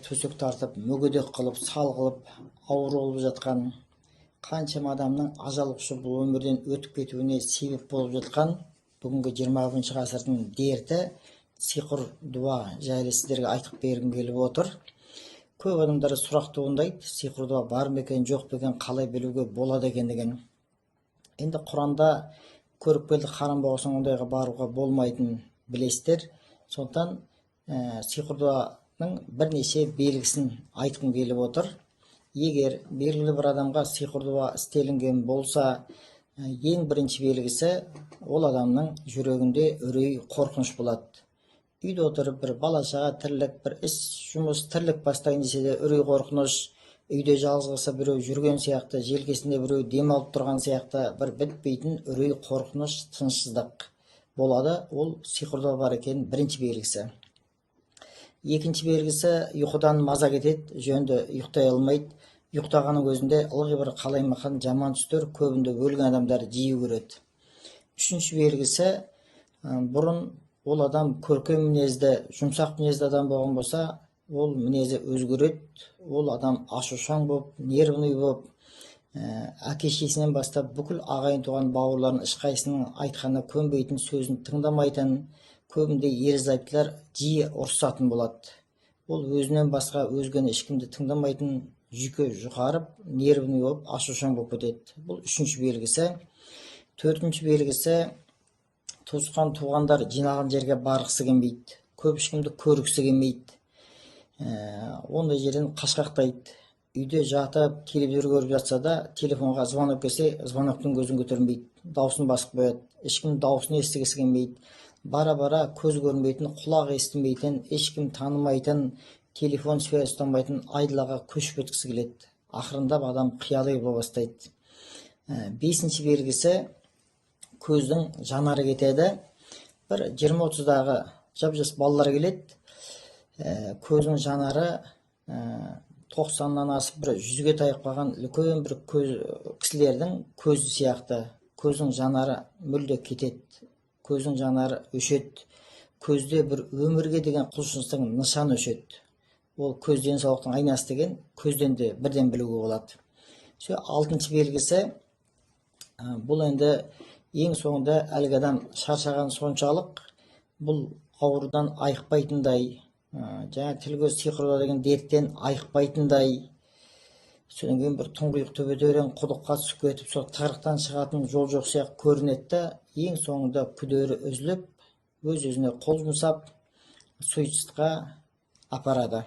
Төсек тартып, мүгедек қылып, сал қылып, ауру қылып жатқан, қаншама адамның ажал құшып, бұл өмірден өтіп кетуіне себеп болып жатқан бүгінгі 21-ғасырдың дерті сиқыр дуа жайлы сіздерге айтып бергім келіп отыр. Көп адамдар сұрақ туындайды: сиқыр дуа бар ма екен, жоқ па екен, қалай білуге болады екен деген. Енді Құранда көріпкелдік харам болған соң, ондайға баруға болмайтынын білесіздер. Сондықтан сиқыр дуаның бірнеше белгісін айтқым келіп отыр. Егер белгілі бір адамға сиқыр дуа істелінген болса, ең бірінші белгісі — ол адамның жүрегінде үрей, қорқыныш болады. Үйде отырып, бір бала шаға тірлік, бір іс жұмыс тірлік бастайын десе де, үрей, қорқыныш. Үйде жалғыз қалса, біреу жүрген сияқты, желкесінде біреу дем алып тұрған сияқты, бір бітпейтін үрей, қорқыныш, тынышсыздық болады. Ол сиқыр дуа бар екенінің бірінші белгісі. Екінші белгісі — ұйқыдан маза кетеді, жөнді ұйықтай алмайды. Ұйықтағанның өзінде ылғи бір қалаймақан жаман түстер, көбінде өлген адамдар жиі көреді. Үшінші белгісі — бұрын ол адам көркем мінезді, жұмсақ мінезді адам болған болса, ол мінезі өзгереді. Ол адам ашушаң болып, нервный болып, әке шешесінен бастап бүкіл ағайын туған бауырларының ешқайсысының айтқанына көнбейтін, сөзін тыңдамайтын, көбінде ерлі зайыптылар жиі ұрысатын болады. Ол өзінен басқа өзгені, ешкімді тыңдамайтын, жүйке жұқарып, нервный болып, ашушаң болып кетеді. Бұл үшінші белгісі. Төртінші белгісі — туысқан туғандар жиналған жерге барғысы келмейді, көп ешкімді көргісі келмейді, ондай жерден қашқақтайды. Үйде жатып телевизор көріп жатса да, телефонға звонок келсе, звоноктың көзін көтермейді, дауысын басып қояды, ешкім дауысын естігісі келмейді. Бара бара көз көрмейтін, құлақ естімейтін, ешкім танымайтын, телефон связь ұстамайтын айдалаға көшіп кеткісі келеді. Ақырындап адам қияли бола бастайды. Бесінші белгісі — көздің жанары кетеді. Бір 20-30-дағы жап жас балалар келеді, көзінің жанары 90-нан асып, бір 100-ге таяп қалған үлкен бір көз кісілердің көзі сияқты. Көздің жанары мүлде кетеді, көздің жанары өшеді, көзде бір өмірге деген құлшыныстың нышаны өшеді. Ол көз денсаулықтың айнасы деген, көзден де бірден білуге болады. Все, алтыншы белгісі, бұл енді ең соңында әлгі адам шаршаған соншалық, бұл аурудан айықпайтындай, жаңа тіл көз сиқыр деген дерттен айықпайтындай, содан кейін бір тұңғиық түбі терең құдыққа түсіп кетіп, сол тығырықтан шығатын жол жоқ сияқты көрінеді да, ең соңында күдері үзіліп, өз өзіне қол жұмсап, суицидқа апарады.